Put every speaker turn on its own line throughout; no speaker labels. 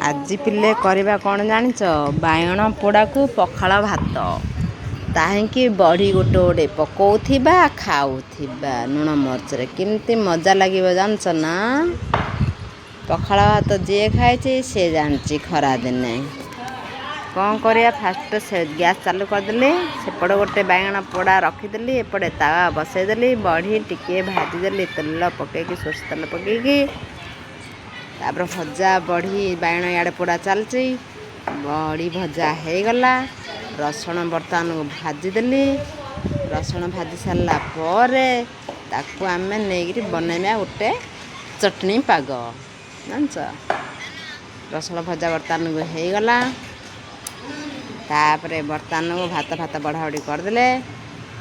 ଆଜି ପିଲେ କରିବା କ'ଣ ଜାଣିଛ? ବାଇଗଣ ପୋଡ଼ାକୁ ପଖାଳ ଭାତ, ତାହିଁକି ବଢ଼ି ଗୋଟେ ଗୋଟେ ପକଉଥିବା, ଖାଉଥିବା ଲୁଣ ମରିଚରେ। କେମିତି ମଜା ଲାଗିବ ଜାଣିଛ ନା? ପଖାଳ ଭାତ ଯିଏ ଖାଇଛି ସେ ଜାଣିଛି। ଖରାଦିନେ କ'ଣ କରିବା? ଫାଷ୍ଟ ସେ ଗ୍ୟାସ୍ ଚାଲୁ କରିଦେଲି, ସେପଟେ ଗୋଟେ ବାଇଗଣ ପୋଡ଼ା ରଖିଦେଲି, ଏପଟେ ତାୱା ବସେଇଦେଲି, ବଢ଼ି ଟିକିଏ ଭାଜିଦେଲି ତେଲ ପକେଇକି, ସୋରିଷ ତେଲ ପକେଇକି। ତାପରେ ଭଜା ବଢ଼ି ବାଇଗଣ ଇଆଡ଼େ ପୋଡ଼ା ଚାଲିଛି। ବଢ଼ି ଭଜା ହେଇଗଲା। ରସୁଣ ବର୍ତ୍ତମାନ ଭାଜିଦେଲି। ରସୁଣ ଭାଜି ସାରିଲା ପରେ ତାକୁ ଆମେ ନେଇକିରି ବନେଇବା ଗୋଟେ ଚଟଣି ପାଗ, ଜାଣିଛ? ରସୁଣ ଭଜା ବର୍ତ୍ତମାନ ହେଇଗଲା। ତାପରେ ବର୍ତ୍ତମାନ ଭାତ ଫାତ ବଢ଼ାବଢ଼ି କରିଦେଲେ।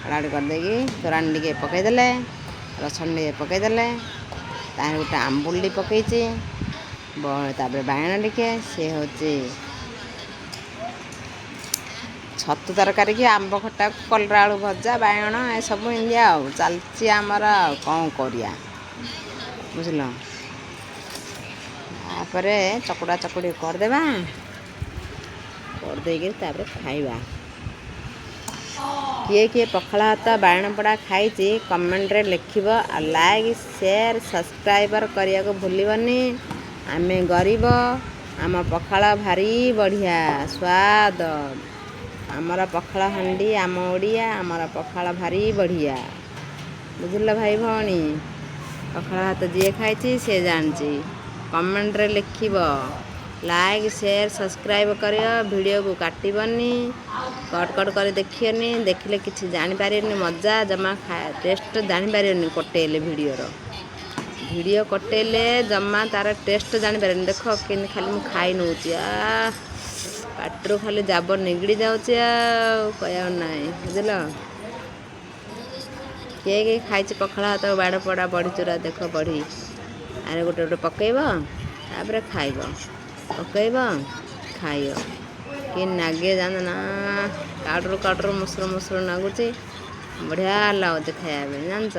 ବଢ଼ାବଢ଼ି କରିଦେଇକି ତୋରାଣି ଟିକେ ପକାଇଦେଲେ, ରସୁଣ ଟିକେ ପକାଇଦେଲେ, ତାହିଁରେ ଗୋଟେ ଆମ୍ବୁଲ ପକେଇଛି, ତାପରେ ବାଇଗଣ ଟିକେ। ସେ ହେଉଛି ଛତୁ ତରକାରୀ କି ଆମ୍ବ ଖଟା, କଲରା ଆଳୁ ଭଜା, ବାଇଗଣ, ଏସବୁ ଏମିତି ଆଉ ଚାଲିଛି ଆମର। ଆଉ କ'ଣ କରିବା, ବୁଝିଲ? ତାପରେ ଚକୁଡ଼ା ଚକୁଡ଼ି କରିଦେବା, କରିଦେଇକିରି ତାପରେ ଖାଇବା। କିଏ କିଏ ପଖାଳ ଭାତ ବାଇଗଣ ପୋଡ଼ା ଖାଇଛି, କମେଣ୍ଟରେ ଲେଖିବ। ଆଉ ଲାଇକ୍, ସେୟାର, ସବସ୍କ୍ରାଇବର କରିବାକୁ ଭୁଲିବନି। ଆମେ ଗରିବ, ଆମ ପଖାଳ ଭାରି ବଢ଼ିଆ ସ୍ୱାଦ। ଆମର ପଖାଳ ହାଣ୍ଡି, ଆମ ଓଡ଼ିଆ, ଆମର ପଖାଳ ଭାରି ବଢ଼ିଆ, ବୁଝିଲ ଭାଇ ଭଉଣୀ? ପଖାଳ ଭାତ ଯିଏ ଖାଇଛି ସେ ଜାଣିଛି। କମେଣ୍ଟରେ ଲେଖିବ, ଲାଇକ୍, ସେୟାର, ସବସ୍କ୍ରାଇବ୍ କରିବ। ଭିଡ଼ିଓକୁ କାଟିବନି, କଟ୍ କଟ୍ କରି ଦେଖିବନି। ଦେଖିଲେ କିଛି ଜାଣିପାରିବନି, ମଜା ଜମା ଟେଷ୍ଟ ଜାଣିପାରିବନି। କଟେଇଲେ ଭିଡ଼ିଓର ଭିଡ଼ିଓ କଟେଇଲେ ଜମା ତାର ଟେଷ୍ଟ ଜାଣିପାରିବନି। ଦେଖ କେମିତି ଖାଲି ମୁଁ ଖାଇ ନେଉଛି। ଆ ପାଟିରୁ ଖାଲି ଜାବ ନିଗିଡ଼ି ଯାଉଛି, ଆଉ କହିବାକୁ ନାହିଁ, ବୁଝିଲ? କିଏ କିଏ ଖାଇଛି ପଖାଳ ଭାତ, ବାଡ଼ ପୋଡ଼ା, ବଢ଼ି ଚୁରା? ଦେଖ, ବଢ଼ି ଆରେ ଗୋଟେ ଗୋଟେ ପକେଇବ, ତାପରେ ଖାଇବ, ପକେଇବ, ଖାଇବ। କି ନାଗେ ଜାଣ ନା? କାଟରୁ କାଟରୁ ମୁସୁରୁ ମୁସୁରୁ ନାଗୁଛି। ବଢ଼ିଆ ଲାଗୁଛି ଖାଇବା ପାଇଁ, ଜାଣିଛ?